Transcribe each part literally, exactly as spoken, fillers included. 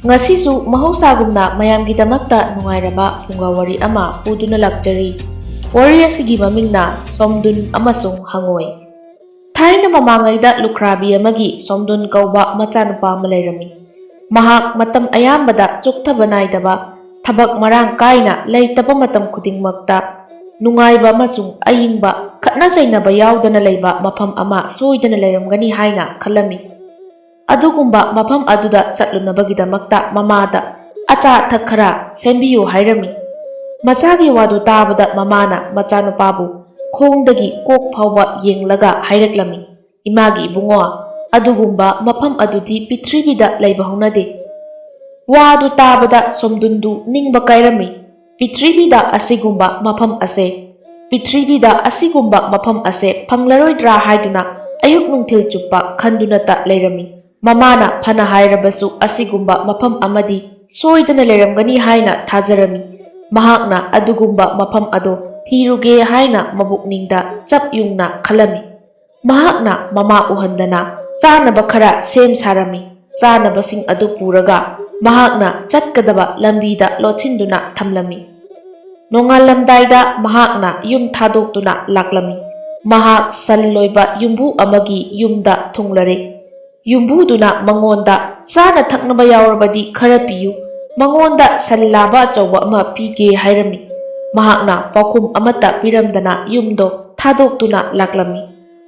ꯉꯁꯤꯁꯨ ꯃꯍꯧꯁꯥꯒꯨꯝꯅ ꯃꯌꯥꯝꯒꯤꯗꯃꯛꯇ ꯅꯨꯡꯉꯥꯏꯔꯕ ꯐꯨꯡꯒꯥ ꯋꯥꯔꯤ ꯑꯃ ꯄꯨꯗꯨꯅ ꯂꯥꯛꯆꯔꯤ꯫ ꯋꯥꯔꯤ ꯑꯁꯤꯒꯤ ꯃꯃꯤꯡꯅ ꯁꯣꯝꯗꯨꯟ ꯑꯃꯁꯨꯡ ꯍꯪꯉꯣꯏ꯫ ꯊꯥꯏꯅ ꯃꯃꯥꯡꯉꯩꯗ ꯂꯨꯈ꯭ꯔꯥꯕꯤ ꯑꯃꯒꯤ ꯁꯣꯝꯗꯨꯟ ꯀꯧꯕ ꯃꯆꯥꯅꯨꯄꯥ ꯑꯃ ꯂꯩꯔꯝꯃꯤ꯫ ꯃꯍꯥꯛ ꯃꯇꯝ ꯑꯌꯥꯝꯕꯗ ꯆꯣꯛꯊꯕ ꯅꯥꯏꯗꯕ, ꯊꯕꯛ ꯃꯔꯥꯡ ꯀꯥꯏꯅ ꯂꯩꯇꯕ ꯃꯇꯝ ꯈꯨꯗꯤꯡꯃꯛꯇ ꯅꯨꯡꯉꯥꯏꯕ ꯑꯃꯁꯨꯡ ꯑꯏꯪꯕ, ꯈꯠꯅ ꯆꯩꯅꯕ ꯌꯥꯎꯗꯅ ꯂꯩꯕ ꯃꯐꯝ ꯑꯃ ꯁꯣꯏꯗꯅ ꯂꯩꯔꯝꯒꯅꯤ ꯍꯥꯏꯅ ꯈꯜꯂꯝꯃꯤ꯫ ꯑꯗꯨꯒꯨꯝꯕ ꯃꯐꯝ ꯑꯗꯨꯗ ꯆꯠꯂꯨꯅꯕꯒꯤꯗꯃꯛꯇ ꯃꯃꯥꯗ ꯑꯆꯥ ꯑꯊꯛ ꯈꯔ ꯁꯦꯝꯕꯤꯌꯨ ꯍꯥꯏꯔꯝꯃꯤ꯫ ꯃꯆꯥꯒꯤ ꯋꯥꯗꯨ ꯇꯥꯕꯗ ꯃꯃꯥꯅ ꯃꯆꯥꯅꯨꯄꯥꯕꯨ ꯈꯣꯡꯗꯒꯤ ꯀꯣꯛ ꯐꯥꯎꯕ ꯌꯦꯡꯂꯒ ꯍꯥꯏꯔꯛꯂꯝꯃꯤ, "ꯏꯃꯥꯒꯤ ꯏꯕꯨꯡꯉꯣ, ꯑꯗꯨꯒꯨꯝꯕ ꯃꯐꯝ ꯑꯗꯨꯗꯤ ꯄ꯭ꯔꯤꯊꯤꯕꯤꯗ ꯂꯩꯕ ꯍꯧꯅꯗꯦ꯫" ꯋꯥꯗꯨ ꯇꯥꯕꯗ ꯁꯣꯝꯗꯨꯟꯗꯨ ꯅꯤꯡꯕ ꯀꯥꯏꯔꯝꯃꯤ꯫ "ꯄ꯭ꯔꯤꯊꯤꯕꯤꯗ ꯑꯁꯤꯒꯨꯝꯕ ꯃꯐꯝ ꯑꯁꯦ, ꯄ꯭ꯔꯤꯊꯤꯕꯤꯗ ꯑꯁꯤꯒꯨꯝꯕ ꯃꯐꯝ ꯑꯁꯦ ꯐꯪꯂꯔꯣꯏꯗ꯭ꯔꯥ ꯍꯥꯏꯗꯨꯅ ꯑꯌꯨꯛ ꯅꯨꯡꯊꯤꯜ ꯆꯨꯞꯄ ꯈꯟꯗꯨꯅꯇ ꯂꯩꯔꯝꯃꯤ꯫ ꯃꯃꯥꯅ ꯐꯅ ꯍꯥꯏꯔꯕꯁꯨ ꯑꯁꯤꯒꯨꯝꯕ ꯃꯐꯝ ꯑꯃꯗꯤ ꯁꯣꯏꯗꯅ ꯂꯩꯔꯝꯒꯅꯤ ꯍꯥꯏꯅ ꯊꯥꯖꯔꯝꯃꯤ꯫ ꯃꯍꯥꯛꯅ ꯑꯗꯨꯒꯨꯝꯕ ꯃꯐꯝ ꯑꯗꯣ ꯊꯤꯔꯨꯒꯦ ꯍꯥꯏꯅ ꯃꯕꯨꯛꯅꯤꯡꯗ ꯆꯞ ꯌꯨꯡꯅ ꯈꯜꯂꯝꯃꯤ꯫ ꯃꯍꯥꯛꯅ ꯃꯃꯥ ꯎꯍꯟꯗꯅ ꯆꯥꯅꯕ ꯈꯔ ꯁꯦꯝ ꯁꯥꯔꯝꯃꯤ꯫ ꯆꯥꯅꯕꯁꯤꯡ ꯑꯗꯨ ꯄꯨꯔꯒ ꯃꯍꯥꯛꯅ ꯆꯠꯀꯗꯕ ꯂꯝꯕꯤꯗ ꯂꯣꯠꯁꯤꯟꯗꯨꯅ ꯊꯝꯂꯝꯃꯤ꯫ ꯅꯣꯡꯉꯥꯜꯂꯝꯗꯥꯏꯗ ꯃꯍꯥꯛꯅ ꯌꯨꯝ ꯊꯥꯗꯣꯛꯇꯨꯅ ꯂꯥꯛꯂꯝꯃꯤ꯫ ꯃꯍꯥꯛ ꯁꯟ ꯂꯣꯏꯕ ꯌꯨꯝꯕꯨ ꯑꯃꯒꯤ ꯌꯨꯝꯗ ꯊꯨꯡꯂꯔꯦ꯫ ꯌꯨꯝꯕꯨꯗꯨꯅ ꯃꯉꯣꯟꯗ, "ꯆꯥꯅ ꯊꯛꯅꯕ ꯌꯥꯎꯔꯕꯗꯤ ꯈꯔ ꯄꯤꯌꯨ, ꯃꯉꯣꯟꯗ ꯁꯟ ꯂꯥꯕ ꯑꯆꯧꯕ ꯑꯃ ꯄꯤꯒꯦ" ꯍꯥꯏꯔꯝꯃꯤ꯫ ꯃꯍꯥꯛꯅ ꯄꯥꯎꯈꯨꯝ ꯑꯃꯠꯇ ꯄꯤꯔꯝꯗꯅ ꯌꯨꯝꯗꯣ ꯊꯥꯗꯣꯛꯇꯨꯅ ꯂꯥꯛꯂꯝꯃꯤ꯫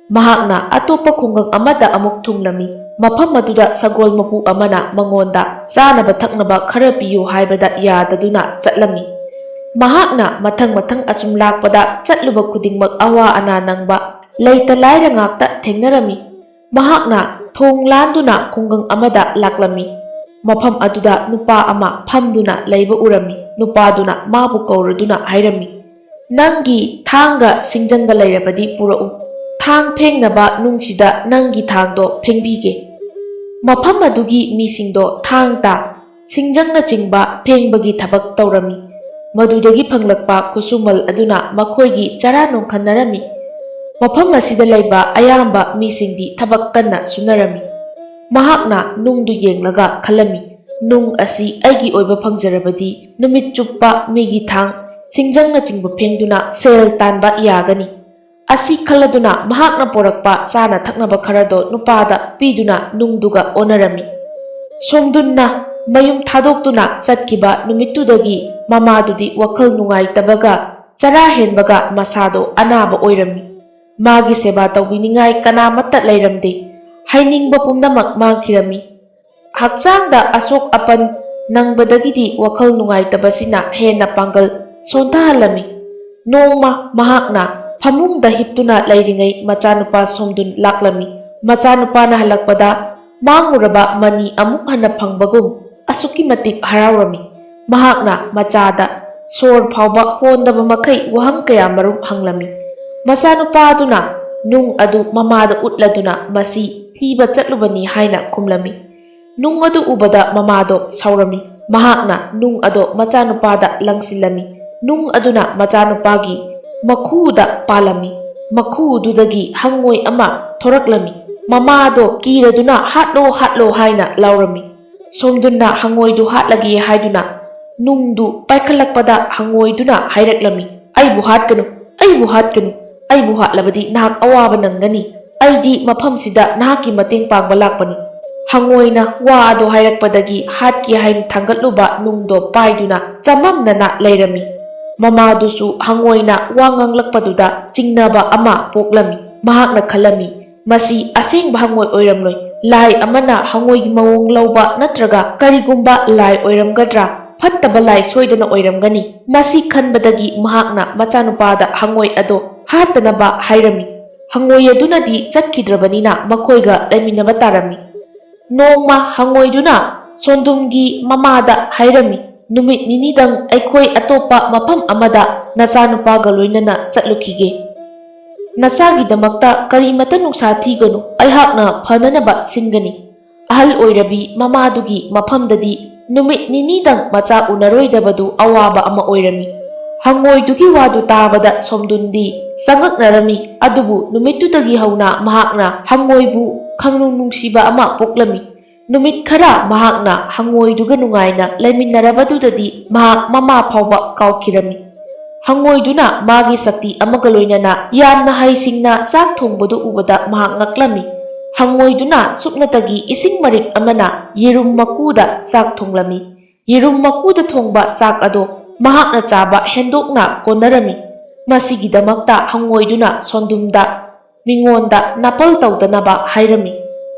ꯃꯍꯥꯛꯅ ꯑꯇꯣꯞꯄ ꯈꯨꯡꯒꯪ ꯑꯃꯗ ꯑꯃꯨꯛ ꯊꯨꯡꯂꯝꯃꯤ꯫ ꯃꯐꯝ ꯑꯗꯨꯗ ꯁꯒꯣꯜ ꯃꯄꯨ ꯑꯃꯅ ꯃꯉꯣꯟꯗ ꯆꯥꯅꯕ ꯊꯛꯅꯕ ꯈꯔ ꯄꯤꯌꯨ ꯍꯥꯏꯕꯗ ꯌꯥꯗꯗꯨꯅ ꯆꯠꯂꯝꯃꯤ꯫ ꯃꯍꯥꯛꯅ ꯃꯊꯪ ꯃꯊꯪ ꯑꯁꯨꯝ ꯂꯥꯛꯄꯗ ꯆꯠꯂꯨꯕ ꯈꯨꯗꯤꯡꯃꯛ ꯑꯋꯥ ꯑꯅꯥ ꯅꯪꯕ, ꯂꯩꯇ ꯂꯥꯏꯔ ꯉꯥꯛꯇ ꯊꯦꯡꯅꯔꯝꯃꯤ꯫ ꯃꯍꯥꯛꯅ ꯊꯣꯡ ꯂꯥꯟꯗꯨꯅ ꯈꯨꯡꯒꯪ ꯑꯃꯗ ꯂꯥꯛꯂꯝꯃꯤ꯫ ꯃꯐꯝ ꯑꯗꯨꯗ ꯅꯨꯄꯥ ꯑꯃ ꯐꯝꯗꯨꯅ ꯂꯩꯕ ꯎꯔꯝꯃꯤ꯫ ꯅꯨꯄꯥꯗꯨꯅ ꯃꯥꯕꯨ ꯀꯧꯔꯗꯨꯅ ꯍꯥꯏꯔꯝꯃꯤ, "ꯅꯪꯒꯤ ꯊꯥꯡꯒ ꯁꯤꯡꯖꯪꯒ ꯂꯩꯔꯕꯗꯤ ꯄꯨꯔꯛꯎ꯫ ꯊꯥꯡ ꯐꯦꯡꯅꯕ ꯅꯨꯡꯁꯤꯗ ꯅꯪꯒꯤ ꯊꯥꯡꯗꯣ ꯐꯦꯡꯕꯤꯒꯦ꯫" ꯃꯐꯝ ꯑꯗꯨꯒꯤ ꯃꯤꯁꯤꯡꯗꯣ ꯊꯥꯡ ꯇꯥ, ꯁꯤꯡꯖꯪꯅꯆꯤꯡꯕ ꯐꯦꯡꯕꯒꯤ ꯊꯕꯛ ꯇꯧꯔꯝꯃꯤ꯫ ꯃꯗꯨꯗꯒꯤ ꯐꯪꯂꯛꯄ ꯈꯨꯠꯁꯨꯃꯜ ꯑꯗꯨꯅ ꯃꯈꯣꯏꯒꯤ ꯆꯔꯥ ꯅꯣꯡꯈꯟꯅꯔꯝꯃꯤ꯫ ꯃꯐꯝ ꯑꯁꯤꯗ ꯂꯩꯕ ꯑꯌꯥꯝꯕ ꯃꯤꯁꯤꯡꯗꯤ ꯊꯕꯛ ꯀꯟꯅ ꯁꯨꯅꯔꯝꯃꯤ꯫ ꯃꯍꯥꯛꯅ ꯅꯨꯡꯗꯨ ꯌꯦꯡꯂꯒ ꯈꯜꯂꯝꯃꯤ, "ꯅꯨꯡ ꯑꯁꯤ ꯑꯩꯒꯤ ꯑꯣꯏꯕ ꯐꯪꯖꯔꯕꯗꯤ ꯅꯨꯃꯤꯠ ꯆꯨꯞꯄ ꯃꯤꯒꯤ ꯊꯥꯡ, ꯁꯤꯡꯖꯪꯅꯆꯤꯡꯕ ꯐꯦꯡꯗꯨꯅ ꯁꯦꯜ ꯇꯥꯟꯕ ꯌꯥꯒꯅꯤ"꯫ ꯑꯁꯤ ꯈꯜꯂꯗꯨꯅ ꯃꯍꯥꯛꯅ ꯄꯣꯔꯛꯄ ꯆꯥꯅ ꯊꯛꯅꯕ ꯈꯔꯗꯣ ꯅꯨꯄꯥꯗ ꯄꯤꯗꯨꯅ ꯅꯨꯡꯗꯨꯒ ꯑꯣꯟꯅꯔꯝꯃꯤ꯫ ꯁꯣꯝꯗꯨꯟꯅ ꯃꯌꯨꯝ ꯊꯥꯗꯣꯛꯇꯨꯅ ꯆꯠꯈꯤꯕ ꯅꯨꯃꯤꯠꯇꯨꯗꯒꯤ ꯃꯃꯥꯗꯨꯗꯤ ꯋꯥꯈꯜ ꯅꯨꯡꯉꯥꯏꯇꯕꯒ ꯆꯔꯥ ꯍꯦꯟꯕꯒ ꯃꯁꯥꯗꯣ ꯑꯅꯥꯕ ꯑꯣꯏꯔꯝꯃꯤ꯫ ꯃꯥꯒꯤ ꯁꯦꯕꯥ ꯇꯧꯕꯤꯅꯤꯡꯉꯥꯏ ꯀꯅꯥꯃꯠꯇ ꯂꯩꯔꯝꯗꯦ꯫ ꯍꯩꯅꯤꯡꯕ ꯄꯨꯝꯅꯃꯛ ꯃꯥꯡꯈꯤꯔꯝꯃꯤ꯫ ꯍꯛꯆꯥꯡꯗ ꯑꯁꯣꯛ ꯑꯄꯟ ꯅꯪꯕꯗꯒꯤꯗꯤ ꯋꯥꯈꯜ ꯅꯨꯡꯉꯥꯏꯇꯕꯁꯤꯅ ꯍꯦꯟꯅ ꯄꯥꯡꯒꯜ ꯁꯣꯟꯊꯍꯜꯂꯝꯃꯤ꯫ ꯅꯣꯡꯃ ꯃꯍꯥꯛꯅ ꯐꯃꯨꯡꯗ ꯍꯤꯞꯇꯨꯅ ꯂꯩꯔꯤꯉꯩ ꯃꯆꯥꯅꯨꯄꯥ ꯁꯣꯝꯗꯨꯟ ꯂꯥꯛꯂꯝꯃꯤ꯫ ꯃꯆꯥꯅꯨꯄꯥꯅ ꯍꯜꯂꯛꯄꯗ ꯃꯥꯡꯂꯨꯔꯕ ꯃꯅꯤ ꯑꯃꯨꯛ ꯍꯟꯅ ꯐꯪꯕꯒꯨꯝ ꯑꯁꯨꯛꯀꯤ ꯃꯇꯤꯛ ꯍꯔꯥꯎꯔꯝꯃꯤ꯫ ꯃꯍꯥꯛꯅ ꯃꯆꯥꯗ ꯁꯣꯔ ꯐꯥꯎꯕ ꯍꯣꯟꯗꯕ ꯃꯈꯩ ꯋꯥꯍꯪ ꯀꯌꯥ ꯃꯔꯨꯝ ꯍꯪꯂꯝꯃꯤ꯫ ꯃꯆꯥꯅꯨꯄꯥꯗꯨꯅ ꯅꯨꯡ ꯑꯗꯨ ꯃꯃꯥꯗ ꯎꯠꯂꯗꯨꯅ ꯃꯁꯤ ꯊꯤꯕ ꯆꯠꯂꯨꯕꯅꯤ ꯍꯥꯏꯅ ꯈꯨꯝꯂꯝꯃꯤ꯫ ꯅꯨꯡ ꯑꯗꯨ ꯎꯕꯗ ꯃꯃꯥꯗꯣ ꯁꯥꯎꯔꯝꯃꯤ꯫ ꯃꯍꯥꯛꯅ ꯅꯨꯡ ꯑꯗꯣ ꯃꯆꯥꯅꯨꯄꯥꯗ ꯂꯪꯁꯤꯜꯂꯝꯃꯤ꯫ ꯅꯨꯡ ꯑꯗꯨꯅ ꯃꯆꯥꯅꯨꯄꯥꯒꯤ ꯃꯈꯨꯗ ꯄꯥꯜꯂꯝꯃꯤ꯫ ꯃꯈꯨꯗꯨꯗꯒꯤ ꯍꯪꯉꯣꯏ ꯑꯃ ꯊꯣꯔꯛꯂꯝꯃꯤ꯫ ꯃꯃꯥꯗꯣ ꯀꯤꯔꯗꯨꯅ "ꯍꯥꯠꯂꯣ, ꯍꯥꯠꯂꯣ" ꯍꯥꯏꯅ ꯂꯥꯎꯔꯝꯃꯤ꯫ ꯁꯣꯝꯗꯨꯟꯅ ꯍꯪꯉꯣꯏꯗꯨ ꯍꯥꯠꯂꯒꯦ ꯍꯥꯏꯗꯨꯅ ꯅꯨꯡꯗꯨ ꯄꯥꯏꯈꯠꯂꯛꯄꯗ ꯍꯪꯉꯣꯏꯗꯨꯅ ꯍꯥꯏꯔꯛꯂꯝꯃꯤ, "ꯑꯩꯕꯨ ꯍꯥꯠꯀꯅꯨ, ꯑꯩꯕꯨ ꯍꯥꯠꯀꯅꯨ, ꯑꯩꯕꯨ ꯍꯥꯠꯂꯕꯗꯤ ꯅꯍꯥꯛ ꯑꯋꯥꯕ ꯅꯪꯒꯅꯤ꯫ ꯑꯩꯗꯤ ꯃꯐꯝꯁꯤꯗ ꯅꯍꯥꯛꯀꯤ ꯃꯇꯦꯡ ꯄꯥꯡꯕ ꯂꯥꯛꯄꯅꯤ"꯫ ꯍꯪꯉꯣꯏꯅ ꯋꯥ ꯑꯗꯣ ꯍꯥꯏꯔꯛꯄꯗꯒꯤ ꯍꯥꯠꯀꯦ ꯍꯥꯏꯅ ꯊꯥꯡꯒꯠꯂꯨꯕ ꯅꯨꯡꯗꯣ ꯄꯥꯏꯗꯨꯅ ꯆꯃꯝꯅꯅ ꯂꯩꯔꯝꯃꯤ꯫ ꯃꯃꯥꯗꯨꯁꯨ ꯍꯪꯉꯣꯏꯅ ꯋꯥ ꯉꯥꯡꯂꯛꯄꯗꯨꯗ ꯆꯤꯡꯅꯕ ꯑꯃ ꯄꯣꯛꯂꯝꯃꯤ꯫ ꯃꯍꯥꯛꯅ ꯈꯜꯂꯝꯃꯤ, "ꯃꯁꯤ ꯑꯁꯦꯡꯕ ꯍꯪꯉꯣꯏ ꯑꯣꯏꯔꯝꯂꯣꯏ꯫ ꯂꯥꯏ ꯑꯃꯅ ꯍꯪꯉꯣꯏꯒꯤ ꯃꯑꯣꯡ ꯂꯧꯕ ꯅꯠꯇ꯭ꯔꯒ ꯀꯔꯤꯒꯨꯝꯕ ꯂꯥꯏ ꯑꯣꯏꯔꯝꯒꯗ꯭ꯔꯥ? ꯐꯠꯇꯕ ꯂꯥꯏ ꯁꯣꯏꯗꯅ ꯑꯣꯏꯔꯝꯒꯅꯤ"꯫ ꯃꯁꯤ ꯈꯟꯕꯗꯒꯤ ꯃꯍꯥꯛꯅ ꯃꯆꯥꯅꯨꯄꯥꯗ ꯍꯪꯉꯣꯏ ꯑꯗꯣ ꯍꯥꯠꯇꯅꯕ ꯍꯥꯏꯔꯝꯃꯤ꯫ ꯍꯪꯉꯣꯏ ꯑꯗꯨꯅꯗꯤ ꯆꯠꯈꯤꯗ꯭ꯔꯕꯅꯤꯅ ꯃꯈꯣꯏꯒ ꯂꯩꯃꯤꯟꯅꯕ ꯇꯥꯔꯝꯃꯤ꯫ ꯅꯣꯡꯃ ꯍꯪꯉꯣꯏꯗꯨꯅ ꯁꯣꯟꯗꯨꯝꯒꯤ ꯃꯃꯥꯗ ꯍꯥꯏꯔꯝꯃꯤ, "ꯅꯨꯃꯤꯠ ꯅꯤꯅꯤꯗꯪ ꯑꯩꯈꯣꯏ ꯑꯇꯣꯞꯄ ꯃꯐꯝ ꯑꯃꯗ ꯅꯆꯥꯅꯨꯄꯥꯒ ꯂꯣꯏꯅꯅ ꯆꯠꯂꯨꯈꯤꯒꯦ꯫ ꯅꯆꯥꯒꯤꯗꯃꯛꯇ ꯀꯔꯤꯃꯇ ꯅꯨꯡꯁꯥ ꯊꯤꯒꯅꯨ, ꯑꯩꯍꯥꯛꯅ ꯐꯅꯅꯕ ꯁꯤꯟꯒꯅꯤ"꯫ ꯑꯍꯜ ꯑꯣꯏꯔꯕꯤ ꯃꯃꯥꯗꯨꯒꯤ ꯃꯐꯝꯗꯗꯤ ꯅꯨꯃꯤꯠ ꯅꯤꯅꯤꯗꯪ ꯃꯆꯥ ꯎꯅꯔꯣꯏꯗꯕꯗꯨ ꯑꯋꯥꯕ ꯑꯃ ꯑꯣꯏꯔꯝꯃꯤ꯫ ꯍꯪꯉꯣꯏꯗꯨꯒꯤ ꯋꯥꯗꯨ ꯇꯥꯕꯗ ꯁꯣꯝꯗꯨꯟꯗꯤ ꯆꯉꯛꯅꯔꯝꯃꯤ, ꯑꯗꯨꯕꯨ ꯅꯨꯃꯤꯠꯇꯨꯗꯒꯤ ꯍꯧꯅ ꯃꯍꯥꯛꯅ ꯍꯪꯉꯣꯏꯕꯨ ꯈꯪꯅꯨꯡ ꯅꯨꯡꯁꯤꯕ ꯑꯃ ꯄꯣꯛꯂꯝꯃꯤ꯫ ꯅꯨꯃꯤꯠ ꯈꯔ ꯃꯍꯥꯛꯅ ꯍꯪꯉꯣꯏꯗꯨꯒ ꯅꯨꯡꯉꯥꯏꯅ ꯂꯩꯃꯤꯟꯅꯔꯕꯗꯨꯗꯗꯤ ꯃꯍꯥꯛ ꯃꯃꯥ ꯐꯥꯎꯕ ꯀꯥꯎꯈꯤꯔꯝꯃꯤ꯫ ꯍꯪꯉꯣꯏꯗꯨꯅ ꯃꯥꯒꯤ ꯁꯛꯇꯤ ꯑꯃꯒ ꯂꯣꯏꯅꯅ ꯌꯥꯝꯅ ꯍꯩꯁꯤꯡꯅ ꯆꯥꯛ ꯊꯣꯡꯕꯗꯨ ꯎꯕꯗ ꯃꯍꯥꯛ ꯉꯛꯂꯝꯃꯤ꯫ ꯍꯪꯉꯣꯏꯗꯨꯅ ꯁꯨꯞꯅꯇꯒꯤ ꯏꯁꯤꯡ ꯃꯔꯤꯛ ꯑꯃꯅ ꯌꯦꯔꯨꯝ ꯃꯀꯨꯗ ꯆꯥꯛ ꯊꯣꯡꯂꯝꯃꯤ꯫ ꯌꯦꯔꯨꯝ ꯃꯀꯨꯗ ꯊꯣꯡꯕ ꯆꯥꯛ ꯑꯗꯣ ꯃꯍꯥꯛꯅ ꯆꯥꯕ ꯍꯦꯟꯗꯣꯛꯅ ꯀꯣꯟꯅꯔꯝꯃꯤ꯫ ꯃꯁꯤꯒꯤꯗꯃꯛꯇ ꯍꯪꯉꯣꯏꯗꯨꯅ ꯁꯣꯟꯗꯨꯝꯗ ꯃꯤꯉꯣꯟꯗ ꯅꯥꯄꯜ ꯇꯧꯗꯅꯕ ꯍꯥꯏꯔꯝꯃꯤ꯫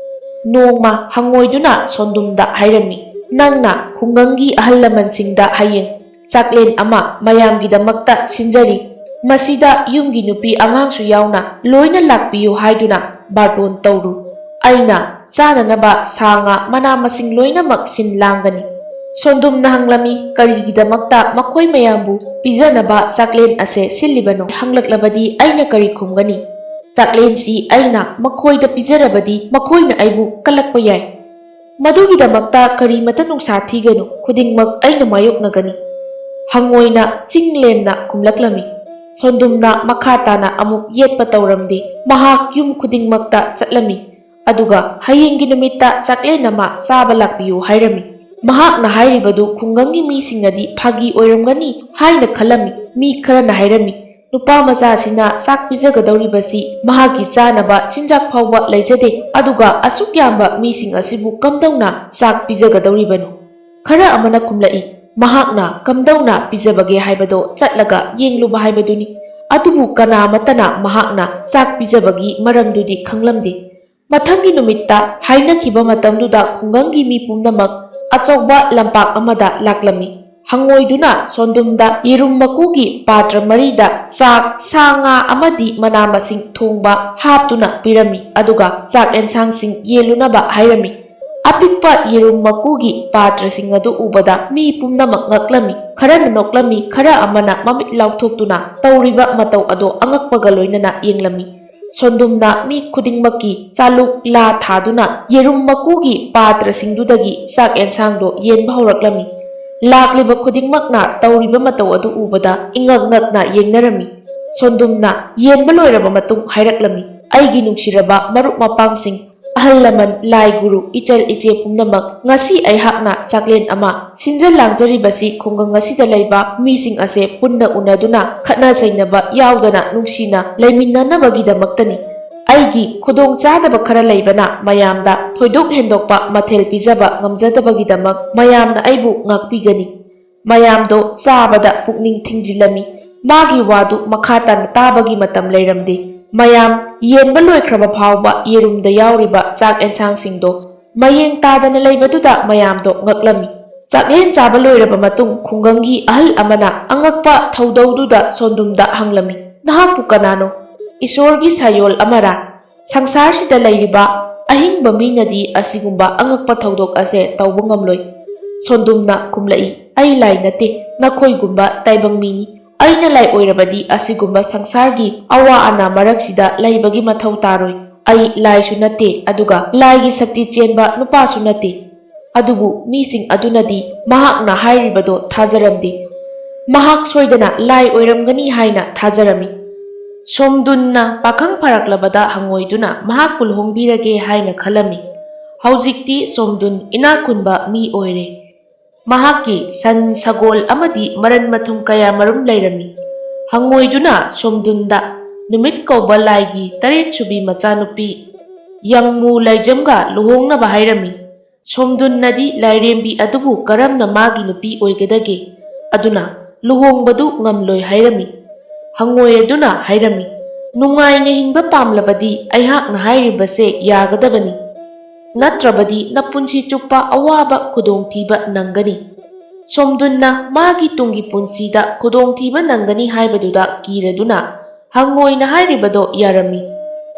ꯅꯣꯡꯃ ꯍꯪꯉꯣꯏꯗꯨꯅ ꯁꯣꯟꯗꯨꯝꯗ ꯍꯥꯏꯔꯝꯃꯤ, "ꯅꯪꯅ ꯈꯨꯡꯒꯪꯒꯤ ꯑꯍꯜ ꯂꯃꯟꯁꯤꯡꯗ ꯍꯌꯦꯡ ꯆꯥꯛꯂꯦꯟ ꯑꯃ ꯃꯌꯥꯝꯒꯤꯗꯃꯛꯇ ꯁꯤꯟꯖꯔꯤ꯫ ꯃꯁꯤꯗ ꯌꯨꯝꯒꯤ ꯅꯨꯄꯤ ꯑꯉꯥꯡꯁꯨ ꯌꯥꯎꯅ ꯂꯣꯏꯅ ꯂꯥꯛꯄꯤꯌꯨ ꯍꯥꯏꯗꯨꯅ ꯕꯥꯔꯇꯣꯟ ꯇꯧꯔꯨ꯫ ꯑꯩꯅ ꯆꯥꯅꯅꯕ ꯁꯥ ꯉꯥ ꯃꯅꯥ ꯃꯁꯤꯡ ꯂꯣꯏꯅꯃꯛ ꯁꯤꯟ ꯂꯥꯡꯒꯅꯤ꯫" ꯁꯣꯟꯗꯨꯝꯅ ꯍꯪꯂꯝꯃꯤ, "ꯀꯔꯤꯒꯤꯗꯃꯛꯇ ꯃꯈꯣꯏ ꯃꯌꯥꯝꯕꯨ ꯄꯤꯖꯅꯕ ꯆꯥꯛꯂꯦꯟ ꯑꯁꯦ ꯁꯤꯜꯂꯤꯕꯅꯣ? ꯍꯪꯂꯛꯂꯕꯗꯤ ꯑꯩꯅ ꯀꯔꯤ ꯈꯨꯝꯒꯅꯤ? ꯆꯥꯛꯂꯦꯟꯁꯤ ꯑꯩꯅ ꯃꯈꯣꯏꯗ ꯄꯤꯖꯔꯕꯗꯤ ꯃꯈꯣꯏꯅ ꯑꯩꯕꯨ ꯀꯜꯂꯛꯄ ꯌꯥꯏ꯫ ꯃꯗꯨꯒꯤꯗꯃꯛꯇ ꯀꯔꯤꯃꯇ ꯅꯨꯡꯁꯥ ꯊꯤꯒꯅꯨ, ꯈꯨꯗꯤꯡꯃꯛ ꯑꯩꯅ ꯃꯥꯌꯣꯛꯅꯒꯅꯤ꯫" ꯍꯪꯉꯣꯏꯅ ꯆꯤꯡ ꯂꯦꯝꯅ ꯈꯨꯝꯂꯛꯂꯝꯃꯤ꯫ ꯁꯣꯟꯗꯨꯝꯅ ꯃꯈꯥ ꯇꯥꯅ ꯑꯃꯨꯛ ꯌꯦꯠꯄ ꯇꯧꯔꯝꯗꯦ꯫ ꯃꯍꯥꯛ ꯌꯨꯝ ꯈꯨꯗꯤꯡꯃꯛꯇ ꯆꯠꯂꯝꯃꯤ꯫ ꯑꯗꯨꯒ ꯍꯌꯦꯡꯒꯤ ꯅꯨꯃꯤꯠꯇ ꯆꯥꯛꯂꯦꯟ ꯑꯃ ꯆꯥꯕ ꯂꯥꯛꯄꯤꯌꯨ ꯍꯥꯏꯔꯝꯃꯤ꯫ ꯃꯍꯥꯛꯅ ꯍꯥꯏꯔꯤꯕꯗꯨ ꯈꯨꯡꯒꯪꯒꯤ ꯃꯤꯁꯤꯡꯅꯗꯤ ꯐꯥꯒꯤ ꯑꯣꯏꯔꯝꯒꯅꯤ ꯍꯥꯏꯅ ꯈꯜꯂꯝꯃꯤ꯫ ꯃꯤ ꯈꯔꯅ ꯍꯥꯏꯔꯝꯃꯤ, "ꯅꯨꯄꯥ ꯃꯆꯥꯁꯤꯅ ꯆꯥꯛ ꯄꯤꯖꯒꯗꯧꯔꯤꯕꯁꯤ ꯃꯍꯥꯛꯀꯤ ꯆꯥꯅꯕ ꯆꯤꯟꯖꯥꯛ ꯐꯥꯎꯕ ꯂꯩꯖꯗꯦ, ꯑꯗꯨꯒ ꯑꯁꯨꯛ ꯌꯥꯝꯕ ꯃꯤꯁꯤꯡ ꯑꯁꯤꯕꯨ ꯀꯝꯗꯧꯅ ꯆꯥꯛ ꯄꯤꯖꯒꯗꯧꯔꯤꯕꯅꯣ?" ꯈꯔ ꯑꯃꯅ ꯈꯨꯝꯂꯛꯏ, "ꯃꯍꯥꯛꯅ ꯀꯝꯗꯧꯅ ꯄꯤꯖꯕꯒꯦ ꯍꯥꯏꯕꯗꯣ ꯆꯠꯂꯒ ꯌꯦꯡꯂꯨꯕ ꯍꯥꯏꯕꯗꯨꯅꯤ꯫ ꯑꯗꯨꯕꯨ ꯀꯅꯥ ꯑꯃꯠꯇꯅ ꯃꯍꯥꯛꯅ ꯆꯥꯛ ꯄꯤꯖꯕꯒꯤ ꯃꯔꯝꯗꯨꯗꯤ ꯈꯪꯂꯝꯗꯦ꯫" ꯃꯊꯪꯒꯤ ꯅꯨꯃꯤꯠꯇ ꯍꯥꯏꯅꯈꯤꯕ ꯃꯇꯝꯗꯨꯗ ꯈꯨꯡꯒꯪꯒꯤ ꯃꯤ ꯄꯨꯝꯅꯃꯛ ꯑꯆꯧꯕ ꯂꯝꯄꯥꯛ ꯑꯃꯗ ꯂꯥꯛꯂꯝꯃꯤ꯫ ꯍꯪꯉꯣꯏꯗꯨꯅ ꯁꯣꯟꯗꯨꯝꯗ ꯌꯦꯔꯨꯝ ꯃꯀꯨꯒꯤ ꯄꯥꯇ꯭ꯔ ꯃꯔꯤꯗ ꯆꯥꯛ, ꯁꯥ ꯉꯥ ꯑꯃꯗꯤ ꯃꯅꯥ ꯃꯁꯤꯡ ꯊꯣꯡꯕ ꯍꯥꯞꯇꯨꯅ ꯄꯤꯔꯝꯃꯤ, ꯑꯗꯨꯒ ꯆꯥꯛ ꯑꯦꯟꯁꯥꯡꯁꯤꯡ ꯌꯦꯜꯂꯨꯅꯕ ꯍꯥꯏꯔꯝꯃꯤ꯫ ꯑꯄꯤꯛꯄ ꯌꯦꯔꯨꯝ ꯃꯀꯨꯒꯤ ꯄꯥꯇ꯭ꯔꯁꯤꯡ ꯑꯗꯨ ꯎꯕꯗ ꯃꯤ ꯄꯨꯝꯅꯃꯛ ꯉꯛꯂꯝꯃꯤ꯫ ꯈꯔꯅ ꯅꯣꯛꯂꯝꯃꯤ, ꯈꯔ ꯑꯃꯅ ꯃꯃꯤꯠ ꯂꯥꯎꯊꯣꯛꯇꯨꯅ ꯇꯧꯔꯤꯕ ꯃꯇꯧ ꯑꯗꯣ ꯑꯉꯛꯄꯒ ꯂꯣꯏꯅꯅ ꯌꯦꯡꯂꯝꯃꯤ꯫ ꯁꯣꯟꯗꯨꯝꯅ ꯃꯤ ꯈꯨꯗꯤꯡꯃꯛꯀꯤ ꯆꯥꯂꯨꯛ ꯂꯥ ꯊꯥꯗꯨꯅ ꯌꯦꯔꯨꯝ ꯃꯀꯨꯒꯤ ꯄꯥꯇ꯭ꯔꯁꯤꯡꯗꯨꯗꯒꯤ ꯆꯥꯛ ꯑꯦꯟꯁꯥꯡꯗꯣ ꯌꯦꯟꯕ ꯍꯧꯔꯛꯂꯝꯃꯤ꯫ ꯂꯥꯛꯂꯤꯕ ꯈꯨꯗꯤꯡꯃꯛꯅ ꯇꯧꯔꯤꯕ ꯃꯇꯧ ꯑꯗꯨ ꯎꯕꯗ ꯏꯉꯛ ꯉꯛꯅ ꯌꯦꯡꯅꯔꯝꯃꯤ꯫ ꯁꯣꯟꯗꯨꯝꯅ ꯌꯦꯟꯕ ꯂꯣꯏꯔꯕ ꯃꯇꯨꯡ ꯍꯥꯏꯔꯛꯂꯝꯃꯤ, "ꯑꯩꯒꯤ ꯅꯨꯡꯁꯤꯔꯕ ꯃꯔꯨꯞ ꯃꯄꯥꯡꯁꯤꯡ, ꯑꯍꯜ ꯂꯃꯟ, ꯂꯥꯏ ꯒꯨꯔꯨ, ꯏꯆꯜ ꯏꯆꯦ ꯄꯨꯝꯅꯃꯛ, ꯉꯁꯤ ꯑꯩꯍꯥꯛꯅ ꯆꯥꯛꯂꯦꯟ ꯑꯃ ꯁꯤꯟꯖ ꯂꯥꯡꯖꯔꯤꯕꯁꯤ ꯈꯨꯡꯒꯪ ꯑꯁꯤꯗ ꯂꯩꯕ ꯃꯤꯁꯤꯡ ꯑꯁꯦ ꯄꯨꯟꯅ ꯎꯅꯗꯨꯅ ꯈꯠꯅ ꯆꯩꯅꯕ ꯌꯥꯎꯗꯅ ꯅꯨꯡꯁꯤꯅ ꯂꯩꯃꯤꯟꯅꯅꯕꯒꯤꯗꯃꯛꯇꯅꯤ꯫ ꯑꯩꯒꯤ ꯈꯨꯗꯣꯡꯆꯥꯗꯕ ꯈꯔ ꯂꯩꯕꯅ ꯃꯌꯥꯝꯗ ꯊꯣꯏꯗꯣꯛ ꯍꯦꯟꯗꯣꯛꯄ ꯃꯊꯦꯜ ꯄꯤꯖꯕ ꯉꯝꯖꯗꯕꯒꯤꯗꯃꯛ ꯃꯌꯥꯝꯅ ꯑꯩꯕꯨ ꯉꯥꯛꯄꯤꯒꯅꯤ꯫ ꯃꯌꯥꯝꯗꯣ ꯆꯥꯕꯗ ꯄꯨꯛꯅꯤꯡ ꯊꯤꯡꯖꯤꯜꯂꯝꯃꯤ꯫ ꯃꯥꯒꯤ ꯋꯥꯗꯨ ꯃꯈꯥ ꯇꯥꯅ ꯇꯥꯕꯒꯤ ꯃꯇꯝ ꯂꯩꯔꯝꯗꯦ꯫ ꯃꯌꯥꯝ ꯌꯦꯟꯕ ꯂꯣꯏꯈ꯭ꯔꯕ ꯐꯥꯎꯕ ꯌꯦꯔꯨꯝꯗ ꯌꯥꯎꯔꯤꯕ ꯆꯥꯛ ꯑꯦꯟꯁꯥꯡꯁꯤꯡꯗꯣ ꯃꯌꯦꯡ ꯇꯥꯗꯅ ꯂꯩꯕꯗꯨꯗ ꯃꯌꯥꯝꯗꯣ ꯉꯛꯂꯝꯃꯤ꯫ ꯆꯥꯛꯂꯦꯟ ꯆꯥꯕ ꯂꯣꯏꯔꯕ ꯃꯇꯨꯡ ꯈꯨꯡꯒꯪꯒꯤ ꯑꯍꯜ ꯑꯃꯅ ꯑꯉꯛꯄ ꯊꯧꯗꯧꯗꯨꯗ ꯁꯣꯟꯗꯨꯝꯗ ꯍꯪꯂꯝꯃꯤ, "ꯅꯍꯥꯛꯄꯨ ꯀꯅꯥꯅꯣ? ꯏꯁꯣꯔꯒꯤ ꯁꯥꯌꯣꯜ ꯑꯃꯔꯥ? ꯁꯪꯁꯥꯔꯁꯤꯗ ꯂꯩꯔꯤꯕ ꯑꯍꯤꯡꯕ ꯃꯤꯅꯗꯤ ꯑꯁꯤꯒꯨꯝꯕ ꯑꯉꯛꯄ ꯊꯧꯗꯣꯛ ꯑꯁꯦ ꯇꯧꯕ ꯉꯝꯂꯣꯏ꯫" ꯁꯣꯟꯗꯨꯝꯅ ꯈꯨꯝꯂꯛꯏ, "ꯑꯩ ꯂꯥꯏ ꯅꯠꯇꯦ, ꯅꯈꯣꯏꯒꯨꯝꯕ ꯇꯥꯏꯕꯪ ꯃꯤꯅꯤ꯫ ꯑꯩꯅ ꯂꯥꯏ ꯑꯣꯏꯔꯕꯗꯤ ꯑꯁꯤꯒꯨꯝꯕ ꯁꯪꯁꯥꯔꯒꯤ ꯑꯋꯥ ꯑꯅꯥ ꯃꯔꯛꯁꯤꯗ ꯂꯩꯕꯒꯤ ꯃꯊꯧ ꯇꯥꯔꯣꯏ꯫ ꯑꯩ ꯂꯥꯏꯁꯨ ꯅꯠꯇꯦ, ꯑꯗꯨꯒ ꯂꯥꯏꯒꯤ ꯁꯛꯇꯤ ꯆꯦꯟꯕ ꯅꯨꯄꯥꯁꯨ ꯅꯠꯇꯦ꯫" ꯑꯗꯨꯕꯨ ꯃꯤꯁꯤꯡ ꯑꯗꯨꯅꯗꯤ ꯃꯍꯥꯛꯅ ꯍꯥꯏꯔꯤꯕꯗꯣ ꯊꯥꯖꯔꯝꯗꯦ꯫ ꯃꯍꯥꯛ ꯁꯣꯏꯗꯅ ꯂꯥꯏ ꯑꯣꯏꯔꯝꯒꯅꯤ ꯍꯥꯏꯅ ꯊꯥꯖꯔꯝꯃꯤ꯫ ꯁꯣꯝꯗꯨꯟꯅ ꯄꯥꯈꯪ ꯐꯔꯛꯂꯕꯗ ꯍꯪꯉꯣꯏꯗꯨꯅ ꯃꯍꯥꯛꯄꯨ ꯂꯨꯍꯣꯡꯕꯤꯔꯒꯦ ꯍꯥꯏꯅ ꯈꯜꯂꯝꯃꯤ꯫ ꯍꯧꯖꯤꯛꯇꯤ ꯁꯣꯝꯗꯨꯟ ꯏꯅꯥꯛ ꯈꯨꯟꯕ ꯃꯤ ꯑꯣꯏꯔꯦ꯫ ꯃꯍꯥꯛꯀꯤ ꯁꯟ, ꯁꯒꯣꯜ ꯑꯃꯗꯤ ꯃꯔꯟ ꯃꯊꯨꯝ ꯀꯌꯥ ꯃꯔꯨꯝ ꯂꯩꯔꯝꯃꯤ꯫ ꯍꯪꯉꯣꯏꯗꯨꯅ ꯁꯣꯝꯗꯨꯟꯗ ꯅꯨꯃꯤꯠ ꯀꯧꯕ ꯂꯥꯏꯒꯤ ꯇꯔꯦꯠ ꯁꯨꯕꯤ ꯃꯆꯥꯅꯨꯄꯤ ꯌꯪꯃꯨ ꯂꯥꯏꯖꯝꯒ ꯂꯨꯍꯣꯡꯅꯕ ꯍꯥꯏꯔꯝꯃꯤ꯫ ꯁꯣꯝꯗꯨꯟꯅꯗꯤ ꯂꯥꯏꯔꯦꯝꯕꯤ ꯑꯗꯨꯕꯨ ꯀꯔꯝꯅ ꯃꯥꯒꯤ ꯅꯨꯄꯤ ꯑꯣꯏꯒꯗꯒꯦ? ꯑꯗꯨꯅ ꯂꯨꯍꯣꯡꯕꯗꯨ ꯉꯝꯂꯣꯏ ꯍꯥꯏꯔꯝꯃꯤ꯫ ꯍꯪꯉꯣꯏ ꯑꯗꯨꯅ ꯍꯥꯏꯔꯝꯃꯤ, "ꯅꯨꯡꯉꯥꯏꯅ ꯍꯤꯡꯕ ꯄꯥꯝꯂꯕꯗꯤ ꯑꯩꯍꯥꯛꯅ ꯍꯥꯏꯔꯤꯕꯁꯦ ꯌꯥꯒꯗꯕꯅꯤ꯫ ꯅꯠꯇ꯭ꯔꯕꯗꯤ ꯅꯄꯨꯟꯁꯤ ꯆꯨꯞꯄ ꯑꯋꯥꯕ ꯈꯨꯗꯣꯡꯊꯤꯕ ꯅꯪꯒꯅꯤ꯫" ꯁꯣꯝꯗꯨꯟꯅ ꯃꯥꯒꯤ ꯇꯨꯡꯒꯤ ꯄꯨꯟꯁꯤꯗ ꯈꯨꯗꯣꯡꯊꯤꯕ ꯅꯪꯒꯅꯤ ꯍꯥꯏꯕꯗꯨꯗ ꯀꯤꯔꯗꯨꯅ ꯍꯪꯉꯣꯏꯅ ꯍꯥꯏꯔꯤꯕꯗꯣ ꯌꯥꯔꯝꯃꯤ꯫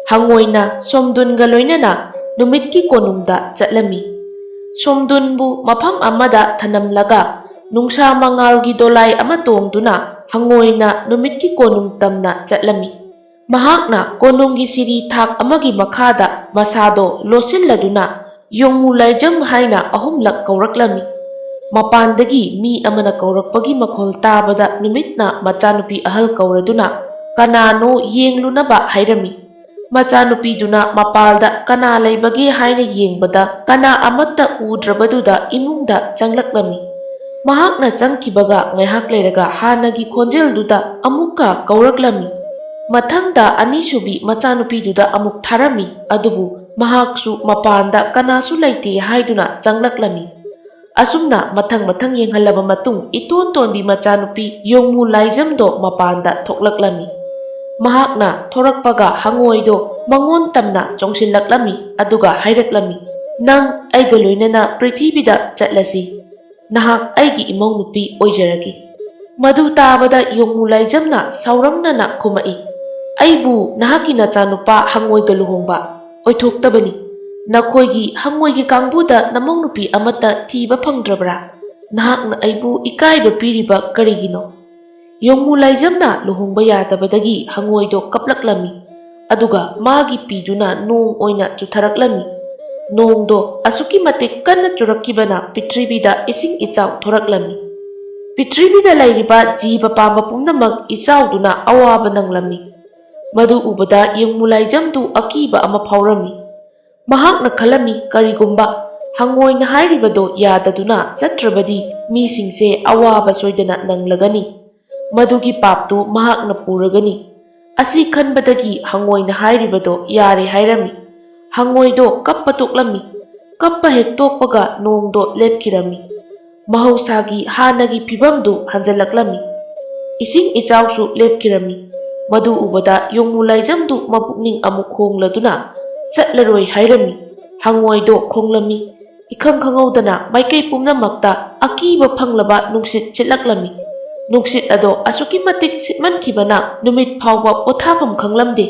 ꯍꯪꯉꯣꯏꯅ ꯁꯣꯝꯗꯨꯟꯒ ꯂꯣꯏꯅꯅ ꯅꯨꯃꯤꯠꯀꯤ ꯀꯣꯅꯨꯡꯗ ꯆꯠꯂꯝꯃꯤ꯫ ꯁꯣꯝꯗꯨꯟꯕꯨ ꯃꯐꯝ ꯑꯃꯗ ꯊꯅꯝꯂꯒ ꯅꯨꯡꯁꯥ ꯃꯉꯥꯜꯒꯤ ꯗꯣꯂꯥꯏ ꯑꯃ ꯇꯣꯡꯗꯨꯅ ꯍꯪꯉꯣꯏꯅ ꯅꯨꯃꯤꯠꯀꯤ ꯀꯣꯅꯨꯡ ꯇꯝꯅ ꯆꯠꯂꯝꯃꯤ꯫ ꯃꯍꯥꯛꯅ ꯀꯣꯅꯨꯡꯒꯤ ꯁꯤꯔꯤ ꯊꯥꯛ ꯑꯃꯒꯤ ꯃꯈꯥꯗ ꯃꯁꯥꯗꯣ ꯂꯣꯠꯁꯤꯜꯂꯗꯨꯅ ꯌꯣꯡꯃꯨ ꯂꯥꯏꯖꯝ ꯍꯥꯏꯅ ꯑꯍꯨꯝꯂꯛ ꯀꯧꯔꯛꯂꯝꯃꯤ꯫ ꯃꯄꯥꯟꯗꯒꯤ ꯃꯤ ꯑꯃꯅ ꯀꯧꯔꯛꯄꯒꯤ ꯃꯈꯣꯜ ꯇꯥꯕꯗ ꯅꯨꯃꯤꯠꯅ ꯃꯆꯥꯅꯨꯄꯤ ꯑꯍꯜ ꯀꯧꯔꯗꯨꯅ ꯀꯅꯥꯅꯣ ꯌꯦꯡꯂꯨꯅꯕ ꯍꯥꯏꯔꯝꯃꯤ꯫ ꯃꯆꯥꯅꯨꯄꯤꯗꯨꯅ ꯃꯄꯥꯜꯗ ꯀꯅꯥ ꯂꯩꯕꯒꯦ ꯍꯥꯏꯅ ꯌꯦꯡꯕꯗ ꯀꯅꯥ ꯑꯃꯠꯇ ꯎꯗ꯭ꯔꯕꯗꯨꯗ ꯏꯃꯨꯡꯗ ꯆꯪꯂꯛꯂꯝꯃꯤ꯫ ꯃꯍꯥꯛꯅ ꯆꯪꯈꯤꯕꯒ ꯉꯥꯏꯍꯥꯛ ꯂꯩꯔꯒ ꯍꯥꯟꯅꯒꯤ ꯈꯣꯟꯖꯦꯜꯗꯨꯗ ꯑꯃꯨꯛꯀ ꯀꯧꯔꯛꯂꯝꯃꯤ꯫ ꯃꯊꯪꯗ ꯑꯅꯤꯁꯨꯕꯤ ꯃꯆꯥꯅꯨꯄꯤꯗꯨꯗ ꯑꯃꯨꯛ ꯊꯥꯔꯝꯃꯤ, ꯑꯗꯨꯕꯨ ꯃꯍꯥꯛꯁꯨ ꯃꯄꯥꯟꯗ ꯀꯅꯥꯁꯨ ꯂꯩꯇꯦ ꯍꯥꯏꯗꯨꯅ ꯆꯪꯂꯛꯂꯝꯃꯤ꯫ ꯑꯁꯨꯝꯅ ꯃꯊꯪ ꯃꯊꯪ ꯌꯦꯡꯍꯜꯂꯕ ꯃꯇꯨꯡ ꯏꯇꯣꯟ ꯇꯣꯟꯕꯤ ꯃꯆꯥꯅꯨꯄꯤ ꯌꯣꯡꯃꯨ ꯂꯥꯏꯖꯝꯗꯣ ꯃꯄꯥꯟꯗ ꯊꯣꯛꯂꯛꯂꯝꯃꯤ꯫ ꯃꯍꯥꯛꯅ ꯊꯣꯔꯛꯄꯒ ꯍꯪꯉꯣꯏꯗꯣ ꯃꯉꯣꯟ ꯇꯝꯅ ꯆꯣꯡꯁꯤꯜꯂꯛꯂꯝꯃꯤ, ꯑꯗꯨꯒ ꯍꯥꯏꯔꯛꯂꯝꯃꯤ, "ꯅꯪ ꯑꯩꯒ ꯂꯣꯏꯅꯅ ꯄ꯭ꯔꯤꯊꯤꯕꯤꯗ ꯆꯠꯂꯁꯤ꯫ ꯅꯍꯥꯛ ꯑꯩꯒꯤ ꯏꯃꯧ ꯅꯨꯄꯤ ꯑꯣꯏꯖꯔꯒꯦ꯫" ꯃꯗꯨ ꯇꯥꯕꯗ ꯌꯣꯡꯃꯨ ꯂꯥꯏꯖꯝꯅ ꯁꯥꯎꯔꯝꯅꯅ ꯈꯨꯝꯃꯛꯏ, "ꯑꯩꯕꯨ ꯅꯍꯥꯛꯀꯤ ꯅꯆꯥꯅꯨꯄꯥ ꯍꯪꯉꯣꯏꯒ ꯂꯨꯍꯣꯡꯕ ꯑꯣꯏꯊꯣꯛꯇꯕꯅꯤ꯫ ꯅꯈꯣꯏꯒꯤ ꯍꯪꯉꯣꯏꯒꯤ ꯀꯥꯡꯕꯨꯗ ꯅꯃꯧ ꯅꯨꯄꯤ ꯑꯃꯠꯇ ꯊꯤꯕ ꯐꯪꯗ꯭ꯔꯕ꯭ꯔꯥ? ꯅꯍꯥꯛꯅ ꯑꯩꯕꯨ ꯏꯀꯥꯏꯕ ꯄꯤꯔꯤꯕ ꯀꯔꯤꯒꯤꯅꯣ?" ꯌꯣꯡꯃꯨ ꯂꯥꯏꯖꯝꯅ ꯂꯨꯍꯣꯡꯕ ꯌꯥꯗꯕꯗꯒꯤ ꯍꯪꯉꯣꯏꯗꯣ ꯀꯞꯂꯛꯂꯝꯃꯤ꯫ ꯑꯗꯨꯒ ꯃꯥꯒꯤ ꯄꯤꯗꯨꯅ ꯅꯣꯡ ꯑꯣꯏꯅ ꯆꯨꯊꯔꯛꯂꯝꯃꯤ꯫ ꯅꯣꯡꯗꯣ ꯑꯁꯨꯛꯀꯤ ꯃꯇꯤꯛ ꯀꯟꯅ ꯆꯨꯔꯛꯈꯤꯕꯅ ꯄ꯭ꯔꯤꯊꯤꯕꯤꯗ ꯏꯁꯤꯡ ꯏꯆꯥꯎ ꯊꯣꯔꯛꯂꯝꯃꯤ꯫ ꯄ꯭ꯔꯤꯊꯤꯕꯤꯗ ꯂꯩꯔꯤꯕ ꯖꯤꯕ ꯄꯥꯟꯕ ꯄꯨꯝꯅꯃꯛ ꯏꯆꯥꯎꯗꯨꯅ ꯑꯋꯥꯕ ꯅꯪꯂꯝꯃꯤ꯫ ꯃꯗꯨ ꯎꯕꯗ ꯌꯣꯡꯃꯨ ꯂꯥꯏꯖꯝꯗꯨ ꯑꯀꯤꯕ ꯑꯃ ꯐꯥꯎꯔꯝꯃꯤ꯫ ꯃꯍꯥꯛꯅ ꯈꯜꯂꯝꯃꯤ, ꯀꯔꯤꯒꯨꯝꯕ ꯍꯪꯉꯣꯏꯅ ꯍꯥꯏꯔꯤꯕꯗꯣ ꯌꯥꯗꯗꯨꯅ ꯆꯠꯇ꯭ꯔꯕꯗꯤ ꯃꯤꯁꯤꯡꯁꯦ ꯑꯋꯥꯕ ꯁꯣꯏꯗꯅ ꯅꯪꯂꯒꯅꯤ꯫ ꯃꯗꯨꯒꯤ ꯄꯥꯞꯇꯨ ꯃꯍꯥꯛꯅ ꯄꯨꯔꯒꯅꯤ꯫ ꯑꯁꯤ ꯈꯟꯕꯗꯒꯤ ꯍꯪꯉꯣꯏꯅ ꯍꯥꯏꯔꯤꯕꯗꯣ ꯌꯥꯔꯦ ꯍꯥꯏꯔꯝꯃꯤ꯫ ꯍꯪꯉꯣꯏꯗꯣ ꯀꯞꯄ ꯇꯣꯛꯂꯝꯃꯤ꯫ ꯀꯞꯄ ꯍꯦꯛ ꯇꯣꯛꯄꯒ ꯅꯣꯡꯗꯣ ꯂꯦꯞꯈꯤꯔꯝꯃꯤ꯫ ꯃꯍꯧꯁꯥꯒꯤ ꯍꯥꯟꯅꯒꯤ ꯐꯤꯕꯝꯗꯨ ꯍꯟꯖꯤꯜꯂꯛꯂꯝꯃꯤ꯫ ꯏꯁꯤꯡ ꯏꯆꯥꯎꯁꯨ ꯂꯦꯞꯈꯤꯔꯝꯃꯤ꯫ ꯃꯗꯨ ꯎꯕꯗ ꯌꯣꯡꯃꯨ ꯂꯥꯏꯖꯝꯗꯨ ꯃꯄꯨꯛꯅꯤꯡ ꯑꯃꯨꯛ ꯍꯣꯡꯂꯗꯨꯅ ꯆꯠꯂꯔꯣꯏ ꯍꯥꯏꯔꯝꯃꯤ꯫ ꯍꯪꯉꯣꯏꯗꯣ ꯈꯣꯡꯂꯝꯃꯤ꯫ ꯏꯈꯪ ꯈꯪꯍꯧꯗꯅ ꯃꯥꯏꯀꯩ ꯄꯨꯝꯅꯃꯛꯇ ꯑꯀꯤꯕ ꯐꯪꯂꯕ ꯅꯨꯡꯁꯤꯠ ꯁꯤꯠꯂꯛꯂꯝꯃꯤ꯫ ꯅꯨꯡꯁꯤꯠ ꯑꯗꯣ ꯑꯁꯨꯛꯀꯤ ꯃꯇꯤꯛ ꯁꯤꯠꯃꯟꯈꯤꯕꯅ ꯅꯨꯃꯤꯠ ꯐꯥꯎꯕ ꯄꯣꯊꯥꯐꯝ ꯈꯪꯂꯝꯗꯦ꯫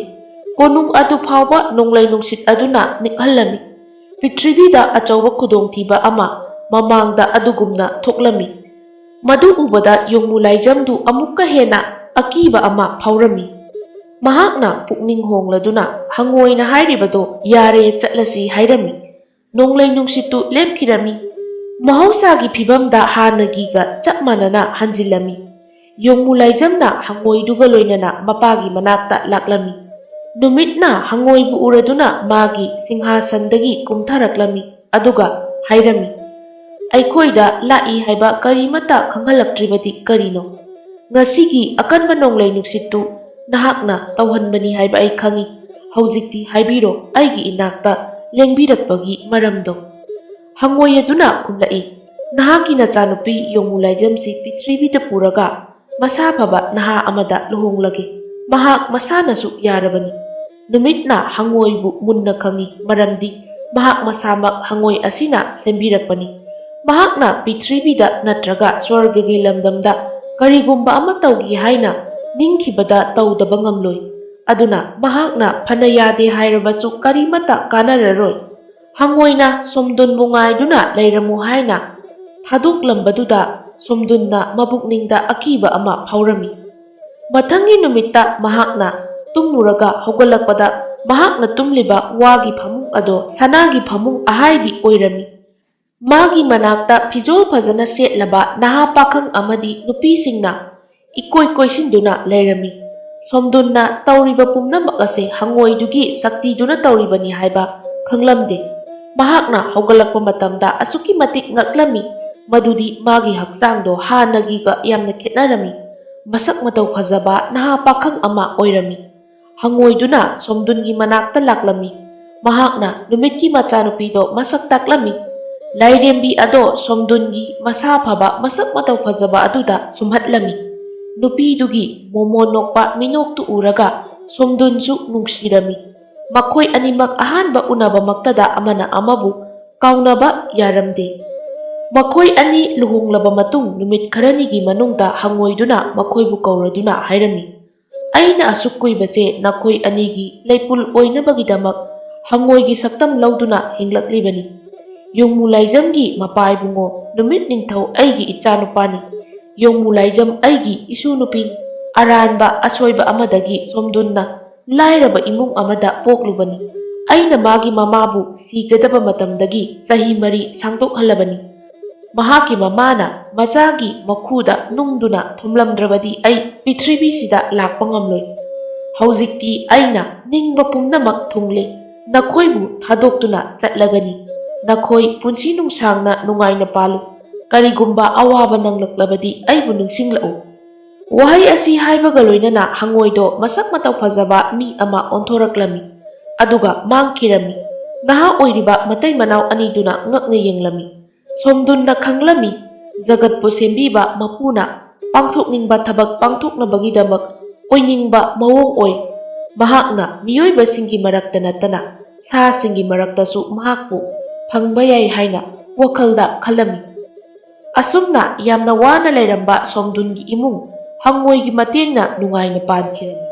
ꯀꯣꯅꯨꯡ ꯑꯗꯨ ꯐꯥꯎꯕ ꯅꯣꯡꯂꯩ ꯅꯨꯡꯁꯤꯠ ꯑꯗꯨꯅ ꯅꯤꯛꯍꯜꯂꯝꯃꯤ꯫ ꯄ꯭ꯔꯤꯊꯤꯕꯤꯗ ꯑꯆꯧꯕ ꯈꯨꯗꯣꯡꯊꯤꯕ ꯑꯃ ꯃꯃꯥꯡꯗ ꯑꯗꯨꯒꯨꯝꯅ ꯊꯣꯛꯂꯝꯃꯤ꯫ ꯃꯗꯨ ꯎꯕꯗ ꯌꯣꯡꯃꯨ ꯂꯥꯏꯖꯝꯗꯨ ꯑꯃꯨꯛꯀ ꯍꯦꯟꯅ ꯑꯀꯤꯕ ꯑꯃ ꯐꯥꯎꯔꯝꯃꯤ꯫ ꯃꯍꯥꯛꯅ ꯄꯨꯛꯅꯤꯡ ꯍꯣꯡꯂꯗꯨꯅ ꯍꯪꯉꯣꯏꯅ ꯍꯥꯏꯔꯤꯕꯗꯣ ꯌꯥꯔꯦ, ꯆꯠꯂꯁꯤ ꯍꯥꯏꯔꯝꯃꯤ꯫ ꯅꯣꯡꯂꯩ ꯅꯨꯡꯁꯤꯠꯇꯨ ꯂꯦꯞꯈꯤꯔꯝꯃꯤ꯫ ꯃꯍꯧꯁꯥꯒꯤ ꯐꯤꯕꯝꯗ ꯍꯥꯟꯅꯒꯤꯒ ꯆꯞ ꯃꯥꯟꯅꯅ ꯍꯟꯖꯤꯜꯂꯝꯃꯤ꯫ ꯌꯣꯡꯃꯨ ꯂꯥꯏꯖꯝꯅ ꯍꯪꯉꯣꯏꯗꯨꯒ ꯂꯣꯏꯅꯅ ꯃꯄꯥꯒꯤ ꯃꯅꯥꯛꯇ ꯂꯥꯛꯂꯝꯃꯤ꯫ ꯅꯨꯃꯤꯠꯅ ꯍꯪꯉꯣꯏꯕꯨ ꯎꯔꯗꯨꯅ ꯃꯥꯒꯤ ꯁꯤꯡꯍꯥꯁꯟꯗꯒꯤ ꯀꯨꯝꯊꯔꯛꯂꯝꯃꯤ, ꯑꯗꯨꯒ ꯍꯥꯏꯔꯝꯃꯤ, "ꯑꯩꯈꯣꯏꯗ ꯂꯥꯛꯏ ꯍꯥꯏꯕ ꯀꯔꯤꯃꯠꯇ ꯈꯪꯍꯜꯂꯛꯇ꯭ꯔꯤꯕꯗꯤ ꯀꯔꯤꯅꯣ? ꯉꯁꯤꯒꯤ ꯑꯀꯟꯕ ꯅꯣꯡꯂꯩ ꯅꯨꯡꯁꯤꯠꯇꯨ ꯅꯍꯥꯛꯅ ꯇꯧꯍꯟꯕꯅꯤ ꯍꯥꯏꯕ ꯑꯩ ꯈꯪꯏ꯫ ꯍꯧꯖꯤꯛꯇꯤ ꯍꯥꯏꯕꯤꯔꯣ ꯑꯩꯒꯤ ꯏꯅꯥꯛꯇ ꯂꯦꯡꯕꯤꯔꯛꯄꯒꯤ ꯃꯔꯝꯗꯣ?" ꯍꯪꯉꯣꯏ ꯑꯗꯨꯅ ꯈꯨꯝꯂꯛꯏ, "ꯅꯍꯥꯛꯀꯤ ꯅꯆꯥꯅꯨꯄꯤ ꯌꯣꯡꯃꯨ ꯂꯥꯏꯖꯝꯁꯤ ꯄ꯭ꯔꯤꯊꯤꯕꯤꯗ ꯄꯨꯔꯒ ꯃꯁꯥ ꯐꯕ ꯅꯍꯥ ꯑꯃꯗ ꯂꯨꯍꯣꯡꯂꯒꯦ꯫ ꯃꯍꯥꯛ ꯃꯁꯥꯅꯁꯨ ꯌꯥꯔꯕꯅꯤ꯫" ꯅꯨꯃꯤꯠꯅ ꯍꯪꯉꯣꯏꯕꯨ ꯃꯨꯟꯅ ꯈꯪꯏ, ꯃꯔꯝꯗꯤ ꯃꯍꯥꯛ ꯃꯁꯥꯃꯛ ꯍꯪꯉꯣꯏ ꯑꯁꯤꯅ ꯁꯦꯝꯕꯤꯔꯛꯄꯅꯤ꯫ ꯃꯍꯥꯛꯅ ꯄ꯭ꯔꯤꯊꯤꯕꯤꯗ ꯅꯠꯇ꯭ꯔꯒ ꯁ꯭ꯋꯔꯒꯒꯤ ꯂꯝꯗꯝꯗ ꯀꯔꯤꯒꯨꯝꯕ ꯑꯃ ꯇꯧꯒꯦ ꯍꯥꯏꯅ ꯅꯤꯡꯈꯤꯕꯗ ꯇꯧꯗꯕ ꯉꯝꯂꯣꯏ꯫ ꯑꯗꯨꯅ ꯃꯍꯥꯛꯅ ꯐꯅ ꯌꯥꯗꯦ ꯍꯥꯏꯔꯕꯁꯨ ꯀꯔꯤꯃꯠꯇ ꯀꯥꯟꯅꯔꯔꯣꯏ꯫ ꯍꯪꯉꯣꯏꯅ ꯁꯣꯝꯗꯨꯟꯕꯨ ꯉꯥꯏꯗꯨꯅ ꯂꯩꯔꯝꯃꯨ ꯍꯥꯏꯅ ꯊꯥꯗꯣꯛꯂꯝꯕꯗꯨꯗ ꯁꯣꯝꯗꯨꯟꯅ ꯃꯕꯨꯛꯅꯤꯡꯗ ꯑꯀꯤꯕ ꯑꯃ ꯐꯥꯎꯔꯝꯃꯤ꯫ ꯃꯊꯪꯒꯤ ꯅꯨꯃꯤꯠꯇ ꯃꯍꯥꯛꯅ ꯇꯨꯝꯃꯨꯔꯒ ꯍꯧꯒꯠꯂꯛꯄꯗ ꯃꯍꯥꯛꯅ ꯇꯨꯝꯂꯤꯕ ꯋꯥꯒꯤ ꯐꯃꯨꯡ ꯑꯗꯣ ꯁꯅꯥꯒꯤ ꯐꯃꯨꯡ ꯑꯍꯥꯏꯕꯤ ꯑꯣꯏꯔꯝꯃꯤ꯫ ꯃꯥꯒꯤ ꯃꯅꯥꯛꯇ ꯐꯤꯖꯣꯜ ꯐꯖꯅ ꯁꯦꯠꯂꯕ ꯅꯍꯥ ꯄꯥꯈꯪ ꯑꯃꯗꯤ ꯅꯨꯄꯤꯁꯤꯡꯅ ꯏꯀꯣꯏ ꯀꯣꯏꯁꯤꯟꯗꯨꯅ ꯂꯩꯔꯝꯃꯤ꯫ ꯁꯣꯝꯗꯨꯟꯅ ꯇꯧꯔꯤꯕ ꯄꯨꯝꯅꯃꯛ ꯑꯁꯤ ꯍꯪꯉꯣꯏꯗꯨꯒꯤ ꯁꯛꯇꯤꯗꯨꯅ ꯇꯧꯔꯤꯕꯅꯤ ꯍꯥꯏꯕ ꯈꯪꯂꯝꯗꯦ꯫ ꯃꯍꯥꯛꯅ ꯍꯧꯒꯠꯂꯛꯄ ꯃꯇꯝꯗ ꯑꯁꯨꯛꯀꯤ ꯃꯇꯤꯛ ꯉꯛꯂꯝꯃꯤ, ꯃꯗꯨꯗꯤ ꯃꯥꯒꯤ ꯍꯛꯆꯥꯡꯗꯣ ꯍꯥꯟꯅꯒꯤꯒ ꯌꯥꯝꯅ ꯈꯦꯠꯅꯔꯝꯃꯤ꯫ ꯃꯁꯛ ꯃꯇꯧ ꯐꯖꯕ ꯅꯍꯥ ꯄꯥꯈꯪ ꯑꯃ ꯑꯣꯏꯔꯝꯃꯤ꯫ ꯍꯪꯉꯣꯏꯗꯨꯅ ꯁꯣꯝꯗꯨꯟꯒꯤ ꯃꯅꯥꯛꯇ ꯂꯥꯛꯂꯝꯃꯤ꯫ ꯃꯍꯥꯛꯅ ꯅꯨꯃꯤꯠꯀꯤ ꯃꯆꯥꯅꯨꯄꯤꯗꯣ ꯃꯁꯛ ꯇꯥꯛꯂꯝꯃꯤ꯫ ꯂꯥꯏꯔꯦꯝꯕꯤ ꯑꯗꯣ ꯁꯣꯝꯗꯨꯟꯒꯤ ꯃꯁꯥ ꯐꯕ, ꯃꯁꯛ ꯃꯇꯧ ꯐꯖꯕ ꯑꯗꯨꯗ ꯁꯨꯝꯍꯠꯂꯝꯃꯤ꯫ ꯅꯨꯄꯤꯗꯨꯒꯤ ꯃꯣꯃꯣꯟ ꯅꯣꯛꯄ ꯃꯤꯅꯣꯛꯇꯨ ꯎꯔꯒ ꯁꯣꯝꯗꯨꯟꯁꯨ ꯅꯨꯡꯁꯤꯔꯝꯃꯤ꯫ ꯃꯈꯣꯏ ꯑꯅꯤꯃꯛ ꯑꯍꯥꯟꯕ ꯎꯅꯕꯃꯛꯇꯗ ꯑꯃꯅ ꯑꯃꯕꯨ ꯀꯥꯎꯅꯕ ꯌꯥꯔꯝꯗꯦ꯫ ꯃꯈꯣꯏ ꯑꯅꯤ ꯂꯨꯍꯣꯡꯂꯕ ꯃꯇꯨꯡ ꯅꯨꯃꯤꯠ ꯈꯔꯅꯤꯒꯤ ꯃꯅꯨꯡꯗ ꯍꯪꯉꯣꯏꯗꯨꯅ ꯃꯈꯣꯏꯕꯨ ꯀꯧꯔꯗꯨꯅ ꯍꯥꯏꯔꯝꯃꯤ, "ꯑꯩꯅ ꯑꯁꯨꯛ ꯀꯨꯏꯕꯁꯦ ꯅꯈꯣꯏ ꯑꯅꯤꯒꯤ ꯂꯩꯄꯨꯜ ꯑꯣꯏꯅꯕꯒꯤꯗꯃꯛ ꯍꯪꯉꯣꯏꯒꯤ ꯁꯛꯇꯝ ꯂꯧꯗꯨꯅ ꯍꯤꯡꯂꯛꯂꯤꯕꯅꯤ꯫ ꯌꯣꯡꯃꯨ ꯂꯥꯏꯖꯝꯒꯤ ꯃꯄꯥ ꯏꯕꯨꯡꯉꯣ ꯅꯨꯃꯤꯠ ꯅꯤꯡꯊꯧ ꯑꯩꯒꯤ ꯏꯆꯥꯅꯨꯄꯥꯅꯤ꯫ ꯌꯣꯡꯃꯨ ꯂꯥꯏꯖꯝ ꯑꯩꯒꯤ ꯏꯁꯨ ꯅꯨꯄꯤꯅꯤ꯫ ꯑꯔꯥꯟꯕ ꯑꯁꯣꯏꯕ ꯑꯃꯗꯒꯤ ꯁꯣꯝꯗꯨꯟꯅ ꯂꯥꯏꯔꯕ ꯏꯃꯨꯡ ꯑꯃꯗ ꯄꯣꯛꯂꯨꯕꯅꯤ꯫ ꯑꯩꯅ ꯃꯥꯒꯤ ꯃꯃꯥꯕꯨ ꯁꯤꯒꯗꯕ ꯃꯇꯝꯗꯒꯤ ꯆꯍꯤ ꯃꯔꯤ ꯁꯥꯡꯗꯣꯛꯍꯜꯂꯕꯅꯤ꯫ ꯃꯍꯥꯛꯀꯤ ꯃꯃꯥꯅ ꯃꯆꯥꯒꯤ ꯃꯈꯨꯗ ꯅꯨꯡꯗꯨꯅ ꯊꯨꯝꯂꯝꯗ꯭ꯔꯕꯗꯤ ꯑꯩ ꯄ꯭ꯔꯤꯊꯤꯕꯤꯁꯤꯗ ꯂꯥꯛꯄ ꯉꯝꯂꯣꯏ꯫ ꯍꯧꯖꯤꯛꯇꯤ ꯑꯩꯅ ꯅꯤꯡꯕ ꯄꯨꯝꯅꯃꯛ ꯊꯨꯡꯂꯦ꯫ ꯅꯈꯣꯏꯕꯨ ꯊꯥꯗꯣꯛꯇꯨꯅ ꯆꯠꯂꯒꯅꯤ꯫ ꯅꯈꯣꯏ ꯄꯨꯟꯁꯤ ꯅꯨꯡꯁꯥꯡꯅ ꯅꯨꯡꯉꯥꯏꯅ ꯄꯥꯜꯂꯨ꯫ ꯀꯔꯤꯒꯨꯝꯕ ꯑꯋꯥꯕ ꯅꯪꯂꯛꯂꯕꯗꯤ ꯑꯩꯕꯨ ꯅꯤꯡꯁꯤꯡꯂꯛꯎ꯫ ꯋꯥꯍꯩ ꯑꯁꯤ ꯍꯥꯏꯕꯒ ꯂꯣꯏꯅꯅ ꯍꯪꯉꯣꯏꯗꯣ ꯃꯁꯛ ꯃꯇꯧ ꯐꯖꯕ ꯃꯤ ꯑꯃ ꯑꯣꯟꯊꯣꯔꯛꯂꯝꯃꯤ꯫ ꯑꯗꯨꯒ ꯃꯥꯡꯈꯤꯔꯝꯃꯤ꯫ ꯅꯍꯥ ꯑꯣꯏꯔꯤꯕ ꯃꯇꯩ ꯃꯅꯥꯎ ꯑꯅꯤꯗꯨꯅ ꯉꯛꯅ ꯌꯦꯡꯂꯝꯃꯤ꯫ ꯁꯣꯝꯗꯨꯟꯅ ꯈꯪꯂꯝꯃꯤ, ꯖꯒꯠꯄꯨ ꯁꯦꯝꯕꯤꯕ ꯃꯄꯨꯅ ꯄꯥꯡꯊꯣꯛꯅꯤꯡꯕ ꯊꯕꯛ ꯄꯥꯡꯊꯣꯛꯅꯕꯒꯤꯗꯃꯛ ꯑꯣꯏꯅꯤꯡꯕ ꯃꯑꯣꯡ ꯑꯣꯏ꯫ ꯃꯍꯥꯛꯅ ꯃꯤꯑꯣꯏꯕꯁꯤꯡꯒꯤ ꯃꯔꯛꯇ ꯅꯠꯇꯅ ꯁꯥꯁꯤꯡꯒꯤ ꯃꯔꯛꯇꯁꯨ ꯃꯍꯥꯛꯄꯨ ꯐꯪꯕ ꯌꯥꯏ ꯍꯥꯏꯅ ꯋꯥꯈꯜꯗ ꯈꯜꯂꯝꯃꯤ꯫ ꯑꯁꯨꯝꯅ ꯌꯥꯝꯅ ꯋꯥꯅ ꯂꯩꯔꯝꯕ ꯁꯣꯝꯗꯨꯟꯒꯤ ꯏꯃꯨꯡ ꯍꯪꯉꯣꯏꯒꯤ ꯃꯇꯦꯡꯅ ꯅꯨꯡꯉꯥꯏꯅ ꯄꯥꯟꯈꯤꯔꯝꯃꯤ꯫